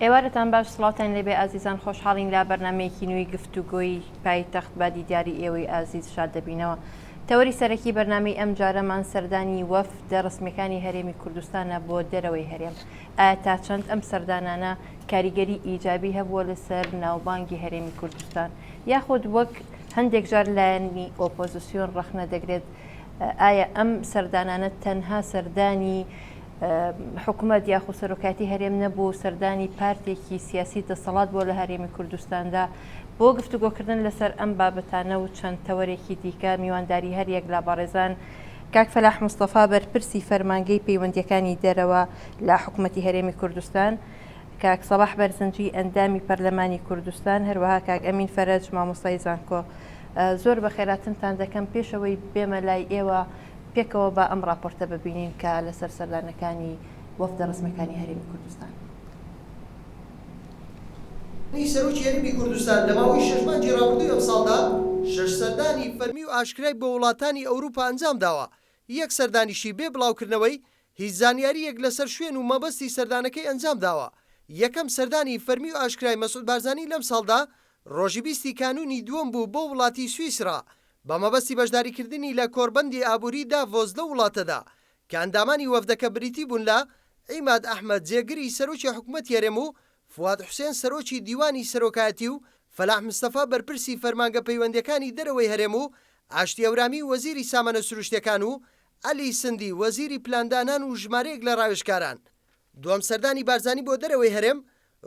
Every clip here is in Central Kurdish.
ئێوارەتان باش سڵاوتان لێبێ ئازیزان خۆشحاڵین لە بەرنامەیەکی نوێی گفتوگۆی پایتەخت بە دیداری ئێوەی ئازیز شاد دەبینەوە. تەوەری سەرەکی بەرنامەی ئەمجارەمان سەردانی وەفدە ڕەسمیەکانی هەرێمی کوردستانە بۆ دەرەوەی هەرێم. ئایا تا چەند ئەم سەردانانە کاریگەری ئیجابی هەبووە لەسەر ناوبانگی هەرێمی کوردستان یاخود وەک هەندێک جار لایەنی ئۆپۆزسیۆن ڕەخنە دەگرێت ئایا ئەم سەردانانە تەنها سەردانی حکومەت یاخود سەرۆکایەتی هەرێم نەبوو سەردانی پارتێکی سیاسی دەسەڵات بووە لە هەرێمی کوردستاندا بۆ گفتوگۆکردن لەسەر ئەم بابەتانە و چەند تەوەرێکی دیکە میوانداری هەریەک لە بەڕێزان کاک فەلاح مستەفا بەرپرسی فەرمانگەی پەیوەندیەکانی دەرەوە لە حکومەتی هەرێمی کوردستان، کاک سەباح بەرزنجی ئەندامی پەرلەمانی کوردستان، هەروەها کاک ئەمین فەرەج مامۆستای زانکۆ. زۆر بەخێراتنتان دەکەم، پێش ئەوەی بێمە لای ئێوە پێکەوە با ئەم ڕاپۆرتە ببینین کە لەسەر سەردانەکانی وەفدە ڕەسمیەکانی هەرێمی کوردستان. ی سەرۆکی هەرێمی کوردستان لە ماوەی شەش مانگی ڕابردووی ئەمساڵدا شەش سەردانی فەرمی و ئاشکرای بۆ وڵاتانی ئەوروپا ئەنجامداوە، یەک سەردانیشی بێ بڵاوکردنەوەی هیچ زانیارییەک لەسەر شوێن و مەبەستی سەردانەکەی ئەنجامداوە. یەکەم سەردانی فەرمی و ئاشکرای مەسعود بارزانی لەمساڵدا ڕۆژی بیستی کانوونی دووەم بوو بۆ وڵاتی سویسرا بە مەبەستی بەشداریکردنی لە کۆڕبەندی ئابووری داڤۆس لەو وڵاتەدا کە ئەندامانی وەفدەکە بریتی بوون لە عیماد ئەحمەد جێگری سەرۆکی حکومەتی هەرێم و فواد حوسێن سەرۆکی دیوانی سەرۆکایەتی و فەلاح مستەفا بەرپرسی فەرمانگە پەیوەندیەکانی دەرەوەی هەرێم و ئاشتی هەورامی وەزیری سامانە سروشتیەکان و عەلی سندی وەزیری پلاندانان و ژمارەیەک لە ڕاوێژکاران. دووەم سەردانی بارزانی بۆ دەرەوەی هەرێم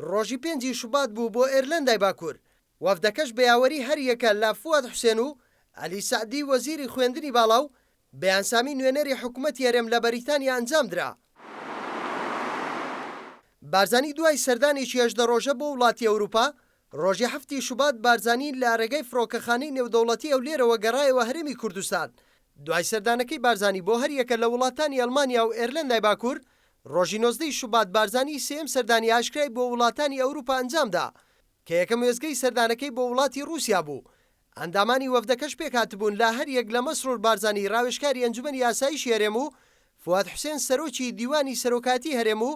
ڕۆژی پێنجی شوبات بوو بۆ ئێرلەندای باکوور، وەفدەکەش بە یاوەری هەریەکە لە فواد حوسێن و عەلی سەعدی وەزیری خوێندنی باڵا و بەیان سامی نوێنەری حکومەتی هەرێم لە بەریتانیا ئەنجامدرا. بارزانی دوای سەردانێکی 18 ڕۆژە بۆ وڵاتی ئەوروپا، ڕۆژی حەفتی شوبات بارزانی لە ڕێگای فڕۆکەخانەی نێودەوڵەتی هەولێرەوە گەڕایەوە هەرێمی کوردستان. دوای سەردانەکەی بارزانی بۆ هەریەکە لە وڵاتانی ئەڵمانیا و ئێرلەندای باکوور، ڕۆژی 19 ی شوبات بارزانی سێیەم سەردانی ئاشکرای بۆ وڵاتانی ئەوروپا ئەنجامدا، کە یەکەم وێستگەی سەردانەکەی بۆ وڵاتی ڕووسیا بوو. ئەندامانی وەفدەکەش پێکهاتبوون لە هەریەک لە مەسرور بارزانی راوێژکاری ئەنجومەنی ئاسایشی هەرێم و فواد حوسێن سەرۆکی دیوانی سەرۆکایەتی هەرێم و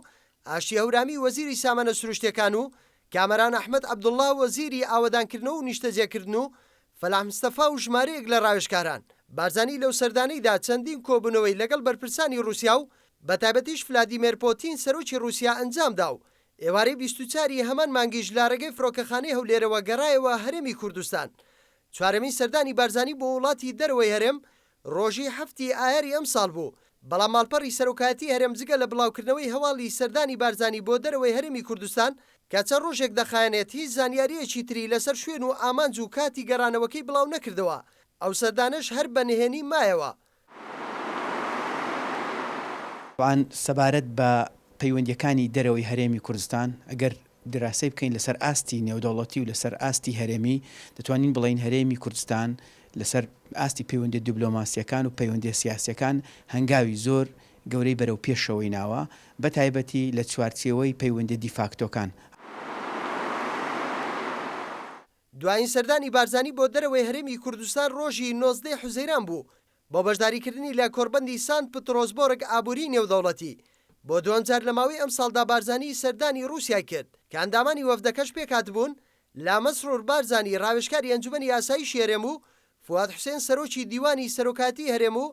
ئاشتی هەورامی وەزیری سامانە سروشتیەکان و کامەران ئەحمەد عەبدوڵا وەزیری ئاوەدانکردنەوە و نیشتەجێکردن و فەلاح مستەفا و ژمارەیەک لە راوێژکاران. بارزانی لەو سەردانەیدا چەندین کۆبوونەوەی لەگەڵ بەرپرسانی روسیا و بەتایبەتیش فلادیمێر پۆتین سەرۆکی روسیا ئەنجامدا و ئێوارەی 24 ی هەمان مانگیش لە ڕێگەی فڕۆکەخانەی هەولێرەوە گەڕایەوە هەرێمی کوردستان. چوارەمین سەردانی بارزانی بۆ وڵاتی دەرەوەی هەرێم ڕۆژی حەفتی ئایاری ئەمساڵ بوو، بەڵام ماڵپەڕی سەرۆکایەتی هەرێم جگە لە بڵاوکردنەوەی هەواڵی سەردانی بارزانی بۆ دەرەوەی هەرێمی کوردستان کە چەند ڕۆژێک دەخایەنێت هیچ زانیارییەکی تری لەسەر شوێن و ئامانج و کاتی گەڕانەوەکەی بڵاونەکردەوە، ئەو سەردانەش هەر بە نهێنی مایەوە. تەبعەن سەبارەت بە پەیوەندییەکانی دەرەوەی هەرێمی کوردستان، ئەگەر دیراسەی بکەین لەسەر ئاستی نێودەوڵەتی و لەسەر ئاستی هەرێمی، دەتوانین بڵێین هەرێمی کوردستان لەسەر ئاستی پەیوەندییە دیبلۆماسییەکان و پەیوەندییە سیاسییەکان هەنگاوی زۆر گەورەی بەرەو پێشەوەی ناوە، بەتایبەتی لە چوارچێوەی پەیوەندییە دیفاکتۆکان. دوایین سەردانی بارزانی بۆ دەرەوەی هەرێمی کوردستان ڕۆژی 19 ی حوزەیران بوو بۆ بەشداریکردنی لە کۆڕبەندی سانت پترۆسبۆرگ ئابووریی نێودەوڵەتی. بۆ دووەم جار لە ماوەی ئەمساڵدا بارزانی سەردانی ڕووسیای کرد کە ئەندامانی وەفدەکەش پێکهاتبوون لە مەسرور بارزانی ڕاوێژکاری ئەنجومەنی ئاسایشی هەرێم و فواد حوسێن سەرۆکی دیوانی سەرۆکایەتی هەرێم و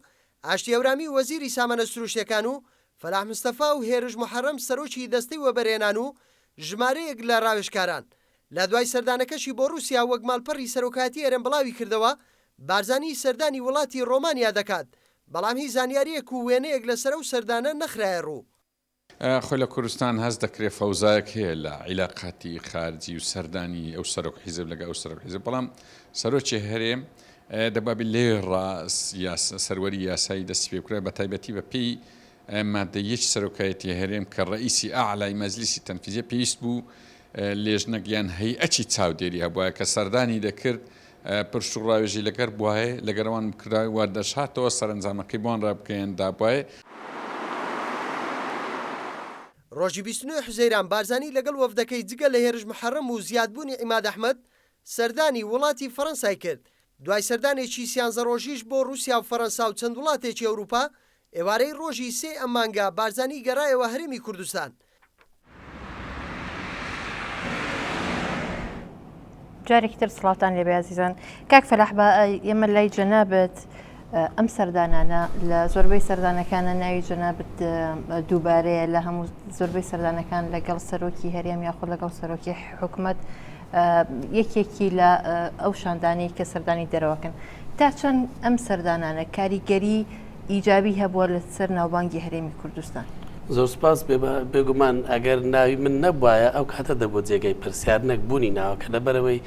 ئاشتی هەورامی وەزیری سامانە سروشتیەکان و فەلاح مستەفا و هێرش موحەرەم سەرۆکی دەستەی وەبەرهێنان و ژمارەیەک لە ڕاوێژکاران. لە دوای سەردانەکەشی بۆ ڕووسیا وەک ماڵپەڕی سەرۆکایەتی هەرێم بڵاوی کردەوە، بارزانی سەردانی وڵاتی ڕۆمانیا دەکات، بەڵام هیچ زانیارییەک و وێنەیەک لەسەر ئەو سەردانە نەخرایە ڕوو. خۆی لە کوردستان هەست دەکرێ فەوزایەک هەیە لە عیلاقاتی خارجی و سەردانی ئەو سەرۆک حیزب لەگە ئەو سەرۆک حیزب بەڵام سەرۆکی هەرێم دەبا بێ لێ ڕا سەروەری یاسایی دەستی پێ بکرێت بە تایبەتی بە پێی مادە یەکی سەرۆکایەتی هەرێم کە ڕئیسی ئەعلای مەجلیسی تەنفیزیە پێویست بوو لێژنەک یان هەیئەتی چاودێری هەبوایە کە سەردانی دەکرد پرس و ڕاوێژی لەگەر بوایە لەگەرەوان بکردایە و دەشهاتەوە سەرەنجامەکەی بۆان ڕابگەیەندابوایە. ڕۆژی 29 حوزەیران بارزانی لەگەڵ وەفدەکەی جگە لە هێرش محەڕەم و زیادبوونی عیماد ئەحمەد سەردانی وڵاتی فەرەنسای کرد، دوای سەردانێکی سیانزە ڕۆژیش بۆ ڕوسیا و فەرەنسا و چەند وڵاتێکی ئەوروپا، ئێوارەی ڕۆژی سێی ئەم مانگە بارزانی گەڕایەوە هەرێمی کوردستان. جارێکی تر سڵاوتان لێبێ ئازیزان. کاک فەلاح با ئێمە لای جەنابت ئەم سەردانانە لە زۆربەی سەردانەکانە ناوی جەنابت دووبارەیە لە هەموو زۆربەی سەردانەکان لەگەڵ سەرۆکی هەرێم یاخود لەگەڵ سەرۆکی حکومەت یەکێکی لە ئەو شاندانەی کە سەردانی دەرەوەکەن تا چەند ئەم سەردانانە کاریگەری ئیجابی هەبووە لەسەر ناوبانگی هەرێمی کوردستان؟ زۆر سوپاس، بێگومان ئەگەر ناوی من نەبوایە ئەو کاتە دەبوو جێگەی پرسیار نەک بوونی ناوەکە، لەبەرئەوەی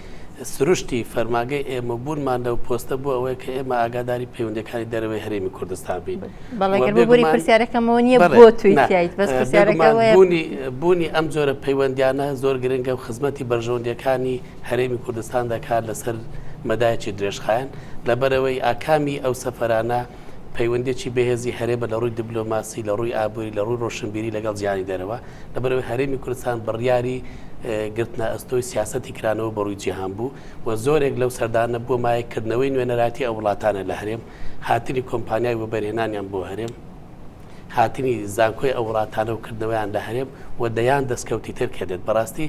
سروشتی فەرمانگەی ئێمە و بوونمان لەو پۆستە بۆ ئەوەیە کە ئێمە ئاگاداری پەیوەندیەکانی دەرەوەی هەرێمی کوردستان بین. بەڵێ گەر ببوری پرسیارەکەمەوە نییە بۆ توی تیایت بەس پرسیارەکە ئەوەیە بوونی بوونی ئەم جۆرە پەیوەندیانە زۆر گرنگە و خزمەتی بەرژەوەندیەکانی هەرێمی کوردستان دەکات لەسەر مەدایەکی درێژخایەن، لەبەرئەوەی ئاکامی ئەو سەفەرانە پەیوەندیەکی بەهێزی هەرێمە لە ڕووی دبلۆماسی، لە ڕووی ئابووری، لە ڕووی ڕۆشنبیری لەگەڵ جیهانی دەرەوە، لەبەرئەوەی هەرێمی کوردستان بڕیاری گرتنە ئەستۆی سیاسەتی کرانەوە بە ڕووی جیهان بوو و زۆرێک لەو سەردانە بووە مایەی کردنەوەی نوێنەرایەتی ئەو وڵاتانە لە هەرێم، هاتنی کۆمپانیای وەبەرهێنانیان بۆ هەرێم. هاتنی زانکۆی ئەو وڵاتانە و کردنەوەیان لە هەرێم و دەیان دەستکەوتی تر کە دێت. بەڕاستی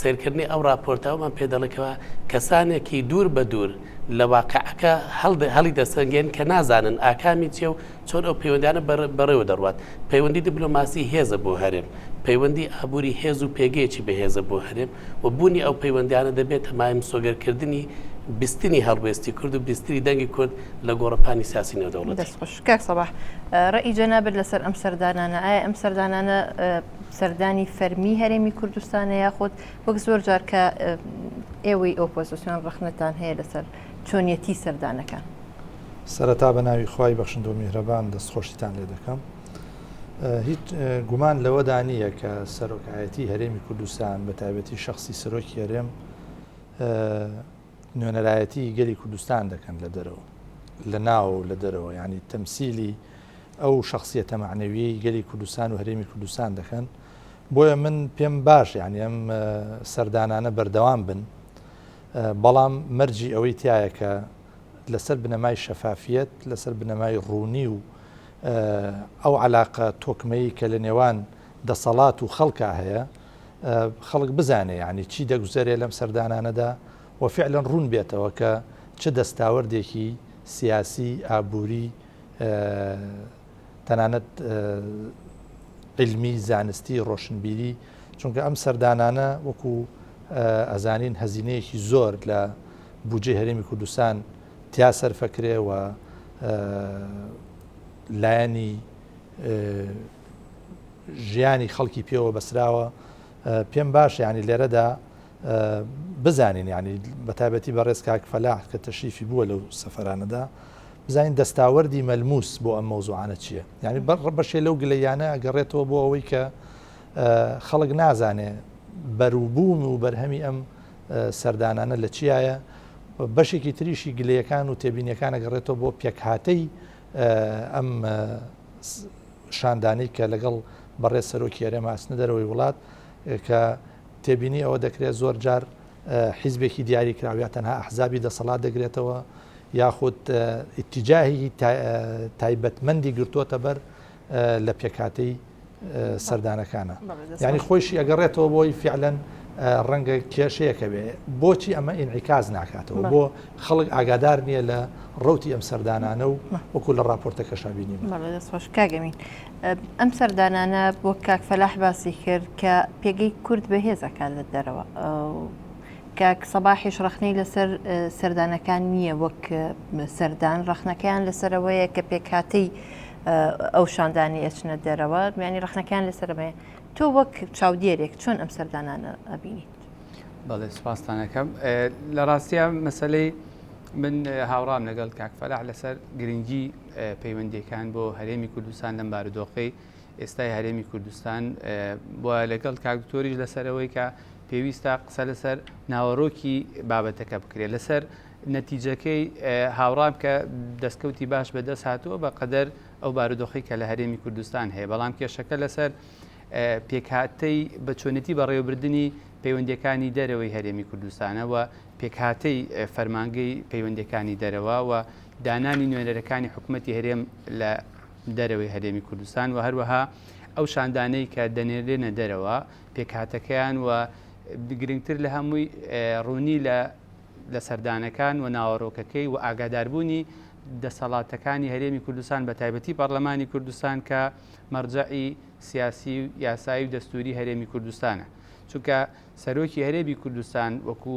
سەیرکردنی ئەو ڕاپۆرتە ئەومان پێ دەڵێ کەوا کەسانێکی دوور بە دوور لە واقعەکە هەڵی دەسەنگێن کە نازانن ئاکامی چیە و چۆن ئەو پەیوەندیانە بەڕێوە دەڕوات. پەیوەندی دیبلۆماسی هێزە بۆ هەرێم، پەیوەندی ئابووری هێز و پێگەیەکی بەهێزە بۆ هەرێم و بوونی ئەو پەیوەندیانە دەبێتە مایەی مسۆگەرکردنی بیستنی هەڵوێستی کورد و بیستنی دەنگی کورد لە گۆڕەپانی سیاسی نێودەوڵەتی. دەست خۆش کاک سەباح ڕەئی جەنابت لەسەر ئەم سەردانانە ئایا ئەم سەردانانە سەردانی فەرمی هەرێمی کوردستانە یاخود وەک زۆر جار کە ئێوەی ئۆپۆزیسیۆن ڕەخنەتان هەیە لەسەر چۆنیەتی سەردانەکان؟ سەرەتا بە ناوی خوای بەخشندە و میهرەبان دەستخۆشیتان لێ دەکەم. هیچ گومان لەوەدا نییە کە سەرۆکایەتی هەرێمی کوردستان بە تایبەتی شەخسی سەرۆکی هەرێم نوێنەرایەتی گەلی کوردستان دەکەن لە دەرەوە لە ناوە و لە دەرەوە یعنی تەمسیلی ئەو شخصیەتە معنەویەی گەلی کوردستان و هەرێمی کوردستان دەکەن بۆیە من پێم باش یعنی ئەم سەردانانە بەردەوام بن بەڵام مەرجی ئەوەی تایە کە لەسەر بنەمای شەفافیەت لەسەر بنەمای ڕوونی و ئەو علاقە تۆکمەیی کە لە نێوان دەسەڵات و خەڵکا هەیە خەڵک بزانێ یانی چی دەگوزەرێ لەم سەردانانەدا و فعلەن ڕوون بێتەوە کە چ دەستاوەردێکی سیاسی، ئابووری، تەنانەت عیلمی، زانستی، ڕۆشنبیری، چونکە ئەم سەردانانە وەکو ئەزانین هەزینەیەکی زۆر لە بودجەی هەرێمی کوردستان تیا سەرفەکرێ و لایەنی ژیانی خەڵکی پێوە بەسراوە پێم باشە ینی لێرەدا بزانین ینی بەتایبەتی بەڕێز کاک فەلاح کە تەشریفی بووە لەو سەفەرانەدا بزانین دەستاوەردی مەلموس بۆ ئەم مەوزوعانە چییە یعنی بەشێ لەو گلەیانە گەڕێتەوە بۆ ئەوەی کە خەڵک نازانێ بەروبووم و بەرهەمی ئەم سەردانانە لە چیایە بەشێکی تریشی گلەیەکان و تێبینیەکانە گەڕێتەوە بۆ پێکهاتەی ئەم شاندانەی کە لەگەڵ بەڕێز سەرۆکی هەرێم ئاچنە دەرەوەی وڵات کە تێبینی ئەوە دەکرێت زۆر جار حیزبێکی دیاری کراو یا تەنها ئەحزابی دەسەڵات دەگرێتەوە یاخود ئیتیجاهی تایبەتمەندی گرتووەتە بەر لە پێکهاتەی سەردانەکانە یعنی خۆیشی ئەگەڕێتەوە بۆی فعلەن ڕەنگە کێشەیەکە بێ بۆچی ئەمە ئینعیکاس ناکاتەوە بۆ خەڵک ئاگادار نییە لە ڕوتی ئەم سەردانانە و وەکو لە راپۆرتەکەشا بینیمان. بەڵێ دەست خۆش کاک ئەمین ئەم سەردانانە بۆ کاک فەلاح باسی کرد کە پێگەی کورد بەهێزەکات لە دەرەوە کاک سەباحیش ڕەخنەی لەسەر سەردانەکان نییە وەک سەردان ڕەخنەکەیان لەسەرەوەیە کە پێکهاتەی ئەو شاندانی ئەچنە دەرەوە میانی ڕەخنەکان لەسەرەوەیە تۆ وەک چاودێرێک چۆن ئەم سەردانانە ئەبینیت؟ بەڵێ سوپاستانەکەم لە ڕاستە مەسلەی من هاوڕام لەگەڵ کاک فەلاح لەسەر گرنگی پەیوەندیەکان بۆ هەرێمی کوردستان لەم بارودۆخەی ئێستای هەرێمی کوردستان بۆ لەگەڵ کاک دکتۆریش لەسەرەوەی کە پێویستە قسە لەسەر ناوەڕۆکی بابەتەکە بکرێت لەسەر نەتیجەکەی هاوڕام کە دەستکەوتی باش بەدەست هاتووە بە قەدەر ئەو بارودۆخی کە لە هەرێمی کوردستان هەیە بەڵام کێشەکە لەسەر پێکهاتەی بە چۆنێتی بەڕێوەبردنی پەیوەندیەکانی دەرەوەی هەرێمی کوردستانە و پێکهاتەی فەرمانگەی پەیوەندیەکانی دەرەوە و دانانی نوێنەرەکانی حکوومەتی هەرێم لە دەرەوەی هەرێمی کوردستان و هەروەها ئەو شاندانەی کە دەنێرێنە دەرەوە پێکهاتەکەیان و. گرنگتر لە هەمووی ڕوونی لە لە سەردانەکان و ناوەڕۆکەکەی و ئاگاداربوونی دەسەڵاتەکانی هەرێمی کوردستان بە تایبەتی پەڕلەمانی کوردستان کە مەرجەعی سیاسی و یاسایی و دەستووری هەرێمی کوردستانە چونکە سەرۆکی هەرێمی کوردستان وەکو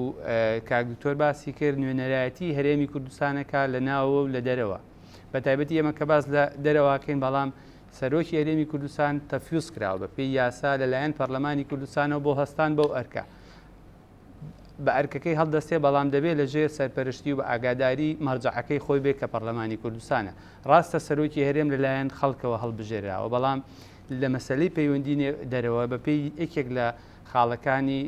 کاک دکتۆر باسی کرد نوێنەرایەتی هەرێمی کوردستانەکە لە ناوەوە و لە دەرەوە بە تایبەتی ئێمە کە باس لە دەرەواکەین بەڵام سەرۆکی هەرێمی کوردستان تەفویز کراوە بە پێی یاسا لەلایەن پەرلەمانی کوردستانەوە بۆ هەستان بەو ئەرکە بە ئەرکەکەی هەڵدەستێ بەڵام دەبێ لە ژێر سەرپەرشتی و بە ئاگاداری مەرجەعەکەی خۆی بێ کە پەڕلەمانی کوردستانە. ڕاستە سەرۆکی هەرێم لە لایەن خەڵکەوە هەڵبژێراوە بەڵام لە مەسەلەی پەیوەندی دەرەوە بە پێی یەکێک لە خاڵەکانی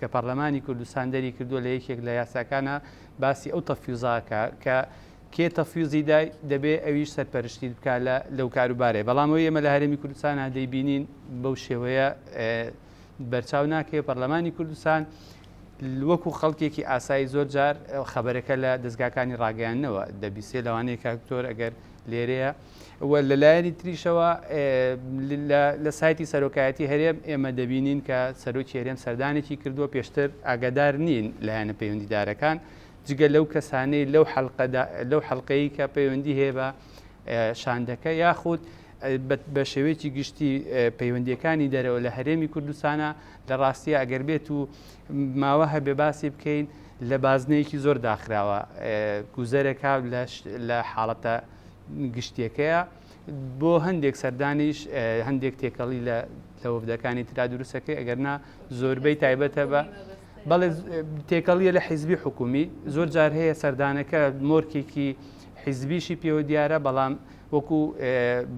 کە پەڕلەمانی کوردستان دەری کردووە لە یەکێک لە یاساکانە باسی ئەو تەفیوزاکە کە کێ تەفیوزی دای دەبێ ئەویش سەرپەرشتیت بکا لە لەو کاروبارەی بەڵام ئەوەی ئێمە لە هەرێمی کوردستانا دەیبینین بەو شێوەیە بەرچاو ناکەوێت پەرلەمانی کوردستان وەکو خەڵکێکی ئاسایی زۆر جار خەبەرەکە لە دەستگاکانی ڕاگەیاندنەوە دەبیسێ لەوانەیە کاکتۆر ئەگەر لێرەیە و لەلایەنی تریشەوە لە سایتی سەرۆکایەتی هەرێم ئێمە دەبینین کە سەرۆکی هەرێم سەردانێکی کردووە پێشتر ئاگادار نین لایەنە پەیوەندیدارەکان جگە لەو کەسانەی لەو حەلقەدا لەو حەلقەی کە پەیوەندی هەیە بە شاندەکە یاخود بە شێوەیەکی گشتی پەیوەندیەکانی دەرەوە لە هەرێمی کوردستانە لە ڕاستیە ئەگەر بێت و ماوە هەبێ باسی بکەین لە بازنەیەکی زۆر داخراوە گوزەرەکە لە حاڵەتە گشتیەکەیە بۆ هەندێک سەردانیش هەندێک تێکەڵی لە لە وەفدەکانی ترا دروستەکەی ئەگەرنا زۆربەی تایبەتە بە بەڵێ تێکەڵیە لە حیزبی حکومی زۆر جار هەیە سەردانەکە مۆرکێکی حیزبیشی پێوە دیارە بەڵام وەکو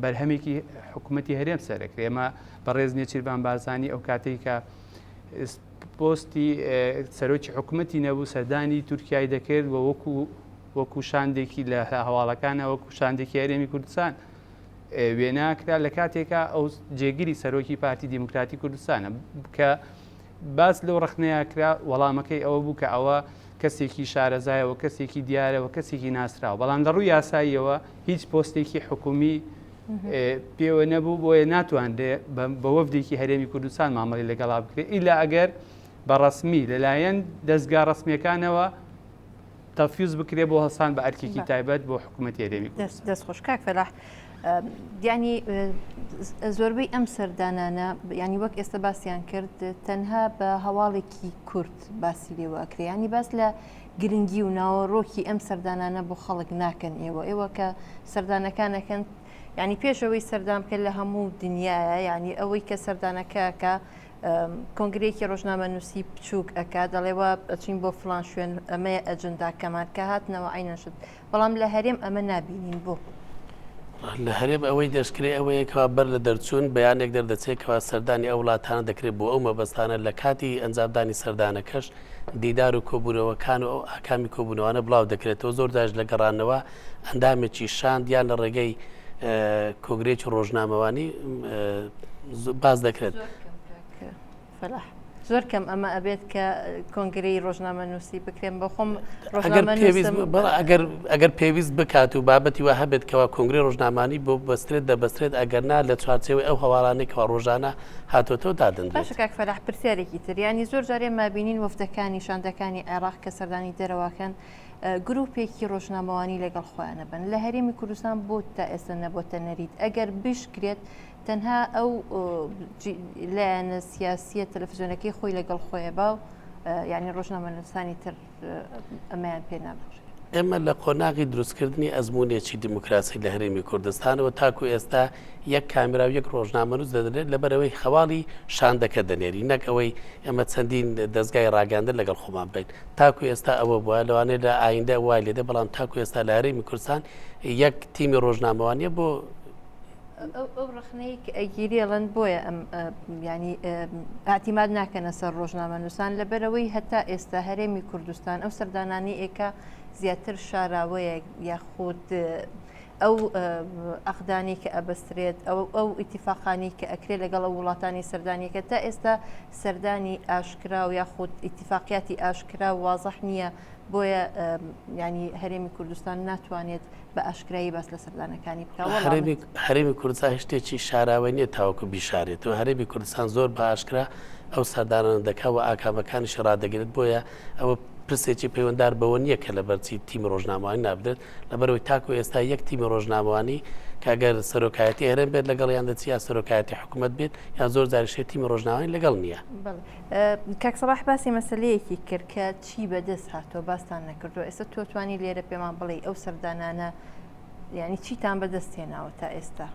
بەرهەمێکی حکوومەتی هەرێم سەرەکرێ ئێمە بەڕێز نێچیرڤان بارزانی ئەو کاتێک کە پۆستی سەرۆکی حکوومەتی نەبوو سەردانی تورکیای دەکرد و وەکو وەکو شاندێکی لە هەواڵەکانە وەکو شاندێکی هەرێمی کوردستان وێناکرا لە کاتێکا ئەو جێگری سەرۆکی پارتی دیموکراتی کوردستانە کە باس لەو ڕەخنەیە کرا، وەڵامەکەی ئەوە بوو کە ئەوە کەسێکی شارەزایە و کەسێکی دیارە و کەسێکی ناسراوە، بەڵام لە ڕووی یاساییەوە هیچ پۆستێکی حکوومی پێوە نەبوو، بۆیە ناتوانرێ بە وەفدێکی هەرێمی کوردستان مامەڵەی لەگەڵا بکرێت، ئیلا ئەگەر بە ڕەسمی لەلایەن دەزگا ڕەسمییەکانەوە تەفویز بکرێت بۆ هەڵسان بە ئەرکێکی تایبەت بۆ حکوومەتی هەرێمی کوردستان. دەست خۆش کاک فەلاح. یانی زۆربەی ئەم سەردانانە ینی وەک ئێستا باسییان کرد تەنها بە هەواڵێکی کورت باسی لێوە ئەکرێ ینی باس لە گرنگی و ناوەڕۆکی ئەم سەردانانە بۆ خەڵک ناکەن ئێوە ئێوە کە سەردانەکانەکەن ینی پێشەوەی سەردان بکەن لە هەموو دنیاە ینی ئەوەی کە سەردانەکەکە کۆنگرەیەکی ڕۆژنامەنووسی بچووک ئەکا دەڵێ وا ئەچین بۆ فڵان شوێن ئەمەیە ئەجنداکەمان کە هاتنەوە عەینەن شت بەڵام لە هەرێم ئەمە نابینین بۆ؟ لە هەرێم ئەوەی دەشکرێ ئەوەیە کەوا بەر لە دەرچوون بەیانێک دەردەچێت کەوا سەردانی ئەو وڵاتانە دەکرێت بۆ ئەو مەبەستانە لە کاتی ئەنجامدانی سەردانەکەش دیدار و کۆبوونەوەکان و ئەو ئاکامی کۆبوونەوانە بڵاو دەکرێتەوە زۆر جاریش لە گەڕانەوە ئەندامێکی شاند یان لە ڕێگەی کۆنگرەیەکی ڕۆژنامەوانی باس دەکرێت. فەلاح زۆر کەم ئەمە ئەبێت کە کۆنگرەی ڕۆژنامەنووسی بکرێن بە خۆم ئەگەر پێویست بکات و بابەتی وا هەبێت کەوا کۆنگری ڕۆژنامانی بۆ بەسترێت دەبەسترێت ئەگەر نا لە چوارچێوەی ئەو هەواڵانەی کەوا ڕۆژانە هاتۆتەوە دادەنرێت. باشە کاک فەلاح پرسیارێکی تر یانی زۆر جار ئێمە بینین وەفدەکانی شاندەکانی عێراق کە سەردانی دەرەوەکەن گروپێکی ڕۆژنامەوانی لەگەڵ خۆیانە بن لە هەرێمی کوردستان بۆ تا ئێستا نەبۆتە نەریت ئەگەر بشکرێت تەنها ئەو لایەنە سیاسیە تەلەفزیۆنەکەی خۆی لەگەڵ خۆیە باو یعنی ڕۆژنامەنووسانی تر ئەمەیان پێ نابەخشێت. ئێمە لە قۆناغی دروستکردنی ئەزموونێکی دیموکراسی لە هەرێمی کوردستانەوە تاکو ئێستا یەک کامێرا و یەک ڕۆژنامەنووس دەدرێت لەبەرئەوەی هەواڵی شاندەکە دەنێری نەک ئەوەی ئێمە چەندین دەزگای ڕاگەیاندن لەگەڵ خۆمان بین تاکو ئێستا ئەوە بووە لەوانەیە لە ئایندە وای لێدە بەڵام تاکو ئێستا لە هەرێمی کوردستان یەک تیمی ڕۆژنامەوانیە بۆ ئەو ڕەخنەی کە ئەگیری ئەڵێن بۆیە ئەم ینی ئاعتیماد ناکەنە سەر ڕۆژنامەنووسان لەبەرەوەی هەتا ئێستا هەرێمی کوردستان ئەو سەردانانی ئێکا زیاتر شاراوەیە یاخود. ئەو عەقدانەی کە ئەبەسترێت، ئەو ئەو ئیتیفاقانەی کە ئەکرێت لەگەڵ ئەو وڵاتانی سەردانیەکە تا ئێستا سەردانی ئاشکرا و یاخود ئیتیفاقیاتی ئاشکرا و وازح نییە بۆیە ینی هەرێمی کوردستان ناتوانێت بە ئاشکرایی باس لە سەردانەکانی بکە هەرێمی کوردستان هیچ شتێکی شاراوە نییە تاوەکو بیشارێتەوە هەرێمی کوردستان زۆر بە ئاشکرا ئەو سەردانانە دەکا و ئاکامەکانیشی ڕادەگرێت بۆیە ئەوە پرسێکی پەیوەندار بەوە نییە کە لەبەرچی تیمی ڕۆژنامەوانی نابدرێت لەبەرئەوەی تاکو ئێستا یەک تیمی ڕۆژنامەوانی کە ئەگەر سەرۆکایەتی هەرێم بێت لەگەڵیان دەچی یا سەرۆکایەتی حکوومەت بێت یان زۆر جاریش هەیە تیمی ڕۆژنامەوانی لەگەڵ نییە. بەڵێ کاک سەباح باسی مەسەلەیەکی کرد کە چی بەدەست هاتووە باستان نەکردووە ئێستا تۆ توانی لێرە پێمان بڵێی ئەو سەردانانە یعنی چیتان بەدەست هێناوە تا ئێستا؟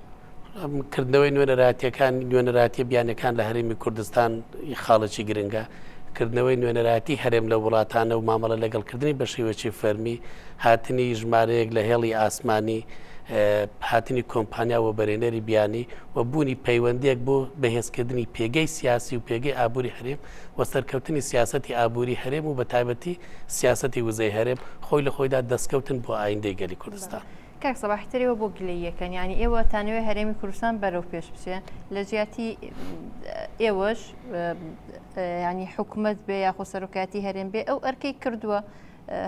کردنەوەی نوێنەرایەتیەکان نوێنەرایەتیە بیانەکان لە هەرێمی کوردستان خاڵێکی گرنگە کردنەوەی نوێنەرایەتی هەرێم لە وڵاتانە و مامەڵە لەگەڵکردنی بە شێوەیەکی فەرمی هاتنی ژمارەیەک لە هێڵی ئاسمانی هاتنی کۆمپانیا و بەرێنەری بیانی و بوونی پەیوەندیەک بۆ بەهێزکردنی پێگەی سیاسی و پێگەی ئابووری هەرێم و سەرکەوتنی سیاسەتی ئابووری هەرێم و بە تایبەتی سیاسەتی وزەی هەرێم خۆی لە خۆیدا دەستکەوتن بۆ ئایندەی گەلی کوردستان. کاک سەباح تر ئێوە بۆ گلەییەکەن یانی ئێوە تانەوێ هەرێمی کوردستان بەرەو پێش بچێ لە جیاتی ئێوەش ینی حکومت بێ یاخۆ سەرۆکاتی هەرێم بێ ئەو ئەرکەی کردووە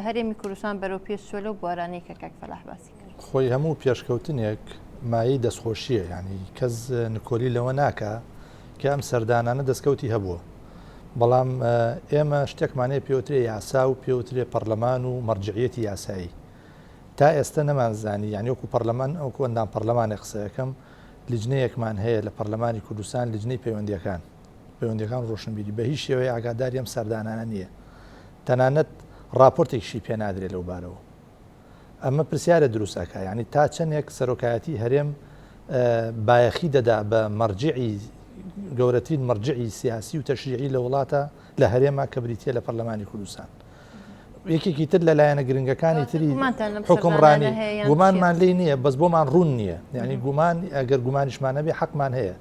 هەرێمی کوردستان بەرەو پێش چوە لەو بوارانەی کە کاک فەلاح باسی کرد. خۆی هەموو پێشکەوتنێک مایەی دەستخۆشییە یانی کەس نکۆلی لەوە ناکا کە ئەم سەردانانە دەستکەوتی هەبووە بەڵام ئێمە شتێکمان هەیە پێوترێ یاسا و پێوترێ پەرلەمان و مەرجعیەتی یاسایی تا ئێستە نەمانزانی یانی وەکو پەرلەمان وەکو ئەندام پەرلەمانێک قسە ئەکەم لیجنەیەکمان هەیە لە پەرلەمانی کوردستان لیجنەی پەیوەندیەکان پەیوەندیەکان و ڕۆشنبیری بە هیچ شێوەیە ئاگاداری ئەم سەردانانە نییە تەنانەت ڕاپۆرتێکیشی پێ نادرێ لەو بارەوە ئەمە پرسیارە دروست ئەکا یانی تا چەندێک سەرۆکایەتی هەرێم بایەخی دەدا بە مەرجعی گەورەترین مەرجعی سیاسی و تەشریعی لە وڵاتە لە هەرێما کە بریتە لە پەرلەمانی کوردستان یەکێکی تر لە لایەنە گرنگەکانی تری حکومڕانی گومانمان لی نییە بەس بۆمان ڕوون نییە یعنی گومان ئەگەر گومانیشمان نەبێ حەقمان هەیە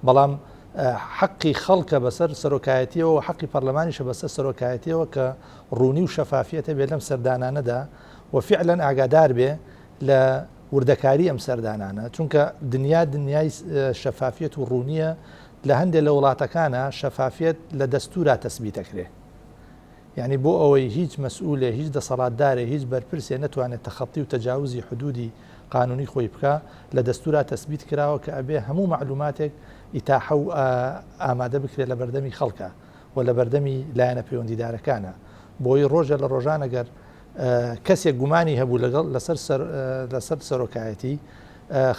بەڵام حەقی خەڵکە بەسەر سەرۆکایەتیەوە و حەقی پەرلەمانیشە بەسەر سەرۆکایەتیەوە کە ڕوونی و شەفافیەت هەبێ لەم سەردانانەدا و فعلەن ئاگادار بێ لە وردەکاری ئەم سەردانانە چونکە دنیا دنیای شەفافیەت و ڕوونیە لە هەندێک لە وڵاتەکانە شەفافیەت لە دەستورا تەسبیتەکرێ یانی بۆ ئەوەی هیچ مەسئولێ، هیچ دەسەڵاتدارێ، هیچ بەرپرسێ نەتوانێ تەخەتی و تەجاوزی حدودی قانونی خۆی بکا، لە دەستورا تەسبیت کراوە کە ئەبێ هەموو مەعلوماتێک ئیتاحە و ئامادە بکرێ لە بەردەمی خەڵکا و لە بەردەمی لایەنە پەیوەندیدارەکانا بۆی ڕۆژێ لە ڕۆژان ئەگەر کەسێک گومانی هەبوو لەگەڵ لەسەر لەسەر سەرۆکایەتی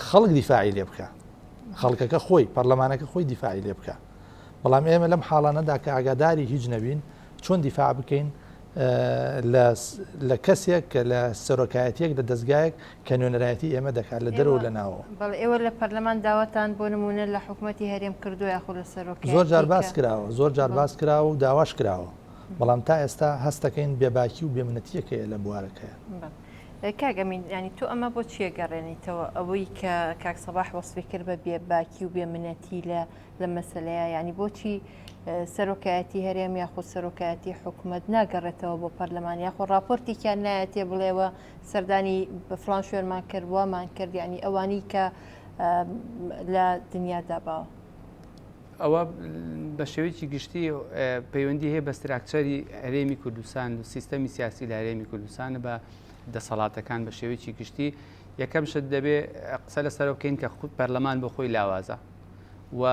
خەڵک دیفاعی لێ بکا خەڵکەکە خۆی پەرلەمانەکە خۆی دیفاعی لێ بکا. بەڵام ئێمە لەم حاڵانەدا کە ئاگاداری هیچ نەبین چۆن دیفاع بکەین لە کەسێک کە لە سەرۆکایەتیەک لە دەستگایەک کە نوێنەرایەتی ئێمە دەکات لە دەرەوە لە ناوەوە. بەڵێ ئێوە لە پەرلەمان داواتان بۆ نموونە لە حکومەتی هەرێم کردووە یاخود لە سەرۆکایەتی زۆر جار باس کراوە زۆر جار باس کراوە و داواش کراوە بەڵام تا ئێستا هەست دەکەین بێباکی و بێمنەتیەک هەیە لە بوارەکەیا. بەڵێ کاک ئەمین یانی تۆ ئەمە بۆ چییە گەڕێنیتەوە ئەوەی کە کاک سەباح وەسفی کرد بە بێباکی و بێمنەتی لە لەم مەسەلەیە یانی بۆچی سەرۆکایەتی هەرێم یاخود سەرۆکایەتی حکومەت ناگەڕێتەوە بۆ پەرلەمان یاخۆ راپۆرتێکیان نایەتێ بڵێوە سەردانی فلان شوێنمان کرد وامان کرد یعنی ئەوانی کە لە دنیادا باوە. ئەوە بە شێوەیەکی گشتی پەیوەندی هەیە بە ستراکچەری هەرێمی کوردستان و سیستەمی سیاسی لە هەرێمی کوردستان بە دەسەڵاتەکان بە شێوەیەکی گشتی یەکەم شت دەبێ قسە لەسەر بکەین کە خود پەرلەمان بۆ خۆی لاوازە و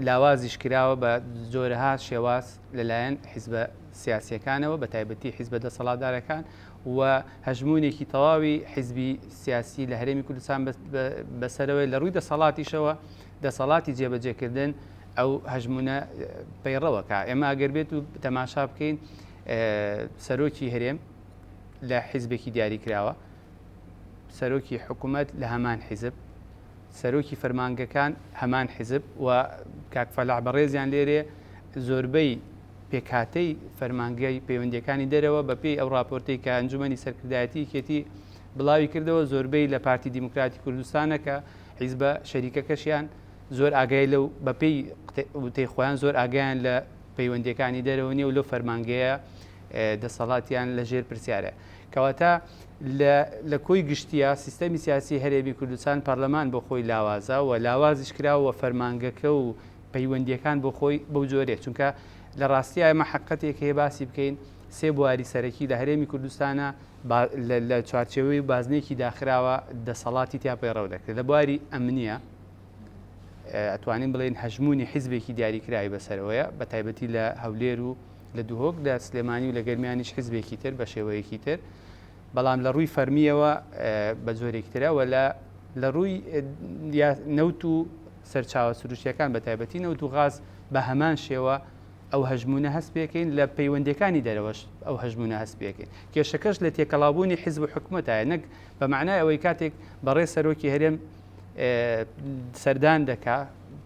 لاوازیش کراوە بە جۆرەها شێواز لەلایەن حیزبە سیاسیەکانەوە بە تایبەتی حیزبە دەسەڵاتدارەکان و هەژمونێکی تەواوی حیزبی سیاسی لە هەرێمی کوردستان بەسەرەوەی لە ڕووی دەسەڵاتیشەوە دەسەڵاتی جێبەجێکردن ئەو هەژمونە پەیڕەوەکە ئێمە ئەگەر بێت و تەماشا بکەین سەرۆکی هەرێم لە حیزبێکی دیاری کراوە سەرۆکی حکوومەت لە هەمان حیزب سەرۆکی فەرمانگەکان هەمان حیزب و کاک فەلاح بەڕێزیان لێرێ زۆربەی پێکهاتەی فەرمانگەی پەیوەندیەکانی دەرەوە بە پێی ئەو راپۆرتەی کە ئەنجومەنی سەرکردایەتی یەکێتی بڵاوی کردەوە زۆربەی لە پارتی دیموکراتی کوردستانە کە حیزبە شەریکەکەشیان زۆر ئاگای لەو بە پێی وتەی خۆیان زۆر ئاگایان لە پەیوەندیەکانی دەرەوە نیە و لەو فەرمانگەیە دەسەڵاتیان لە ژێر پرسیارە. کەواتە لە کۆی گشتیە سیستەمی سیاسی هەرێمی کوردستان پەرلەمان بۆ خۆی لاوازە و لاوازیش کراوە و فەرمانگەکە و پەیوەندیەکان بۆ خۆی بەو جۆرەیە چونکە لە ڕاستیا ئێمە حەقەتێک هەیە باسی بکەین سێ بواری سەرەکی لە هەرێمی کوردستانە لە چوارچێوەی بازنێکی داخراوە دەسەڵاتی تیا پەیڕەو دەکرێت لە بواری ئەمنیە ئەتوانین بڵێن هەژمونی حیزبێکی دیاریکراوی بەسەرەوەیە بە تایبەتی لە هەولێر و لە دهۆک لە سلێمانی و لە گەرمیانیش حیزبێکی تر بە شێوەیەکی تر بەڵام لە ڕووی فەرمییەوە بە جۆرێکی ترە و لە لە ڕووی نەوت و سەرچاوە سروشتیەکان بە تایبەتی نەوت و غاز بە هەمان شێوە ئەو هەژمونە هەست پێکەین لە پەیوەندەکانی دەرەوەش ئەو هەژمونە هەست پێکەین کێشەکەش لە تێکەڵاوبوونی حیزب و حکومەتایە نەک بە معنای ئەوەی کاتێک بەڕێ سەرۆکی هەرێم سەردان دەکا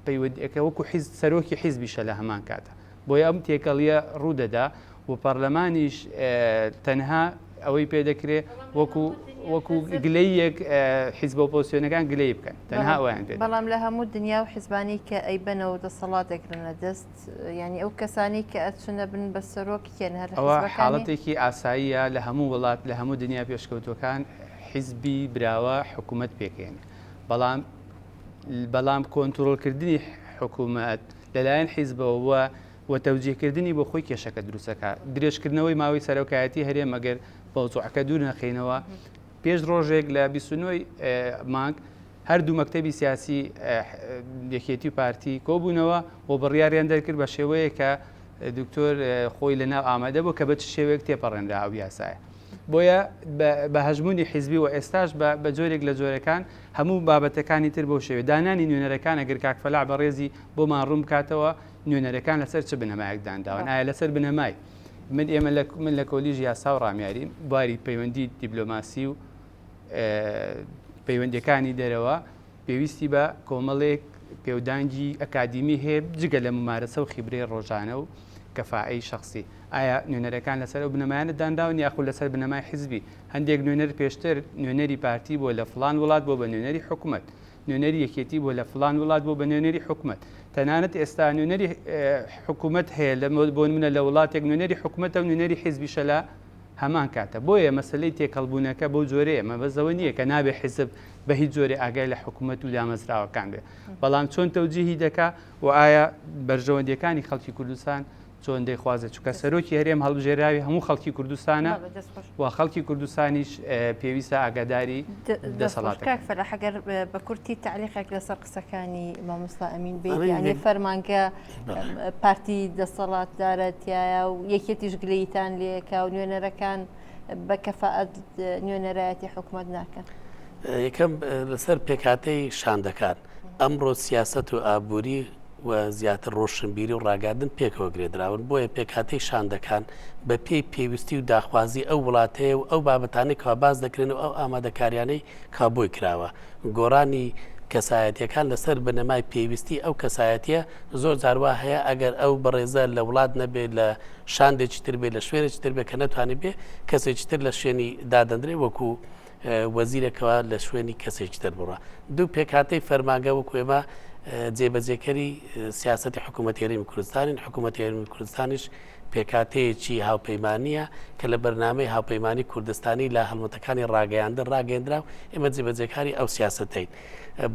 پەیوەندەکە وەکو حیز سەرۆکی حیزبیشە لە هەمان کاتە بۆیە ئەم تێکەڵیە ڕوودەدا و پەرلەمانیش تەنها ئەوەی پێ دەکرێ وەکو وەکو گلەیەک حیزب ئۆپۆزسیۆنەکان گلەی بکەن تەنها ئەویان پێ بەڵام لە هەموو دنیا و حزبانی کە ئەیبەنەوە دەسەڵات دەگرنە دەست ینی ئەو کەسانی کە ئەچنە بن بە سەرۆک کێن هەر ئەوە حاڵەتێکی ئاساییە لە هەموو وڵات لە هەموو دنیا پێشکەوتوەکان حیزبی براوە حکوومەت پێکێنێ بەڵام بەڵام کۆنتترۆلکردنی حکوومەت لەلایەن حیزبەوە و تەوجیهکردنی بۆ خۆی کێشەکە دروستەکا. درێژکردنەوەی ماوەی سەرۆکایەتی هەرێم ئەگەر مەوزوعەکە دوور نەخەینەوە، پێش ڕۆژێک لە 29 ی مانگ هەردوو مەکتەبی سیاسی یەکێتی و پارتی کۆبوونەوە و بڕیاریان دەرکرد بە شێوەیەک کە دکتۆر خۆی لە ناو ئامادە بوو کە بە چ شێوەیەک تێپەڕێنرا ئەو یاسایە. بۆیە بە هەژموونی حیزبی و ئێستاش بە جۆرێک لە جۆرەکان هەموو بابەتەکانی تر بەو شێوەیە دانانی نوێنەرەکان ئەگەر کاک فەلاح بەڕێزی بۆمان ڕوون بکاتەوە نوێنەرەکان لەسەر چ بنەمایەک دانراون ئایا لەسەر بنەمای من ئێمە لە من لە کۆلیژ یاسا و ڕامیاریم بواری پەیوەندی دیبلۆماسی و پەیوەندیەکانی دەرەوە پێویستی بە کۆمەڵێک پێودانگی ئەکادیمی هەیە جگە لە ممارەسە و خیبرەی ڕۆژانە و کەفائەی شخصی ئایا نوێنەرەکان لەسەر ئەو بنەمایانە دانراون یاخود لەسەر بنەمای حزبی هەندێک نوێنەر پێشتر نوێنەری پارتی بووە لە فڵان وڵات بۆ بە نوێنەری حکومەت نوێنەری یەکێتی بووە لە فڵان وڵات بۆ بە نوێنەری حکومەت تەنانەت ئێستا نوێنەری حکومەت هەیە لە بۆ نمونە لە وڵاتێک نوێنەری حکومەتە و نوێنەری حیزبیشە لە هەمان کاتە بۆیە مەسلەی تێکەڵبوونەکە بەو جۆرەیە مەبەزەوە نییە کە نابێ حیزب بە هیچ جۆرێ ئاگای لە حکومەت و دامەزراوەکان بێ بەڵام چۆن تەوجیهی دەکا و ئایا بەرژەوەندیەکانی خەڵکی کوردستان چۆن دەیخوازێت چونکە سەرۆکی هەرێم هەڵبژێراوی هەموو خەڵکی کوردستانە و خەڵکی کوردستانیش پێویستە ئاگاداری دەسەڵات کاک فەلاح ئەگەر بە کورتی تعلیقێک لەسەر قسەکانی مامۆستا ئەمین بێت یعنی فەرمانگە پارتی دەسەڵاتدارە تایە و یەکێتیش گلەیتان لێکا و نوێنەرەکان بە کەفاەت نوێنەرایەتی حکوومەت ناکەن. یەکەم لەسەر پێکهاتەی شاندەکان ئەمڕۆ سیاسەت و ئابووری و زیاتر ڕۆشنبیری و ڕاگەیاندن پێکەوە گرێدراون، بۆیە پێکهاتەی شاندەکان بە پێی پێویستی و داخوازی ئەو وڵاتەیە و ئەو بابەتانەی کەوا باس دەکرێن و ئەو ئامادەکاریانەی کەوا بۆی کراوە. گۆڕانی کەسایەتیەکان لەسەر بنەمای پێویستی ئەو کەسایەتیە، زۆر جار وا هەیە ئەگەر ئەو بەڕێزە لە وڵات نەبێ لە شاندێکی تر بێ لە شوێنێکی تر بێ کە نەتوانێ بێ کەسێکی تر لە شوێنی دادەندرێ وەکو وەزیرەکەوە لە شوێنی کەسێکی تر بڕە. دوو پێکهاتەی فەرمانگە وەکو ئێمە جێبەجێکەری سیاسەتی حکوومەتی هەرێمی کوردستانین، حکوومەتی هەرێمی کوردستانیش پێکهاتەیەکی هاوپەیمانییە کە لە بەرنامەی هاوپەیمانی کوردستانی لە هەڵمەتەکانی ڕاگەیاندن ڕاگەیەندرا و ئێمە جێبەجێکاری ئەو سیاسەتەین.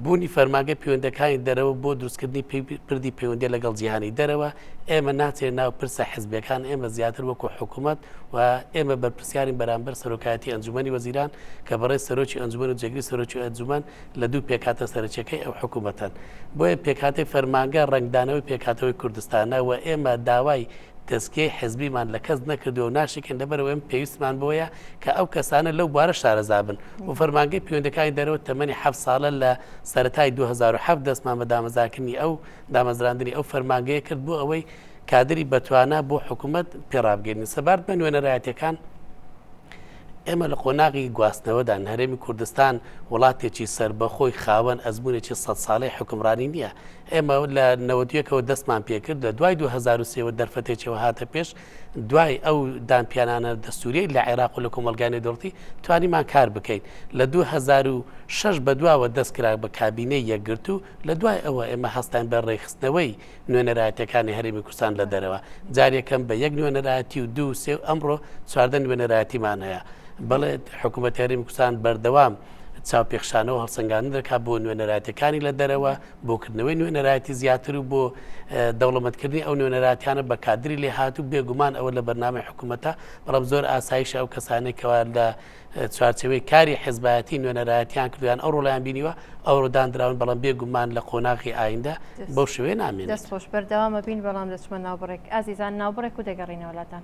بوونی فەرمانگەی پەیوەندییەکانی دەرەوە بۆ دروستکردنی پردی پەیوەندییە لەگەڵ جیهانی دەرەوە، ئێمە ناچینە ناو پرسە حزبییەکان، ئێمە زیاتر وەکو حکوومەت و ئێمە بەرپرسیارین بەرامبەر سەرۆکایەتی ئەنجومەنی وەزیران کە بەڕێز سەرۆکی ئەنجومەن و جێگری سەرۆکی ئەنجومەن لە دوو پێکهاتە سەرەکیەکەی ئەو حکوومەتەن. بۆیە پێکهاتەی فەرمانگە ڕەنگدانەوەی پێکهاتەوەی کوردستانە و ئێمە داوای تەزکیەی حزبیمان لە کەس نەکردووە و ناشیکەین لەبەرئەوەی ئێمە پێویستمان بەوەیە کە ئەو کەسانە لەو بوارە شارەزا بن و فەرمانگەی پەیوەندیەکانی دەرەوە تەمەنی حەفت ساڵە لە سەرەتای 2007 دەستمان بە دامەزاکردنی ئەو دامەزراندنی ئەو فەرمانگەیە کرد بۆ ئەوەی کادری بەتوانا بۆ حکوومەت پێڕابگەین سەبارەت بە نوێنەرایەتەکان ئێمە لە قۆناغی گواستنەوەدان هەرێمی کوردستان وڵاتێکی سربەخۆی خاوەن ئەزمونێکی سە ساڵەی حکومڕانی نییە ئێمە لە نەوەدویەکەوە دەستمان پێکرد لە دوای 2023ەوە دەرفەتێکەوە هاتە پێش دوای ئەو دانپیانانە دەستوریەی لە عێراق و لە کۆمەڵگای نێودەوڵەتی توانیمان کار بکەین لە 2006 بەدواوە دەست کرا بە کابینەی یەکگرتوو لە دوای ئەوە ئێمە هەستاین بە ڕێکخستنەوەی نوێنەرایەتەکانی هەرێمی کوردستان لە دەرەوە جارێکەم بە یەک نوێنەرایەتی و دوو سێ و ئەمڕۆ 14 نوێنەرایەتیمان هەیە. بەڵێ حکوومەتی هەرێمی کوردستان بەردەوام چاوپێخشانەوە هەڵسەنگاندن دەکات بۆ نوێنەرایەتەکانی لە دەرەوە بۆ کردنەوەی نوێنەرایەتی زیاتر و بۆ دەوڵەمەندکردنی ئەو نوێنەراتیانە بە کادری لێهاتوو بێگومان ئەوە لە بەرنامەی حکوومەتە بەڵام زۆر ئاسایشە ئەو کەسانێک کەوا لە چوارچێوەی کاری حزبایەتی نوێنەرایەتیان کردویان ئەو ڕۆڵیان بینیوە ئەوڕۆ دانراون بەڵام بێگومان لە قۆناغی ئایندە بەو شێوەیە نامێنێت. دەست خۆش بەردەوامە بین بەڵام دەچمە ناوبڕێک ئازیزان ناوبڕێک و دەگەڕینەوە لاتان.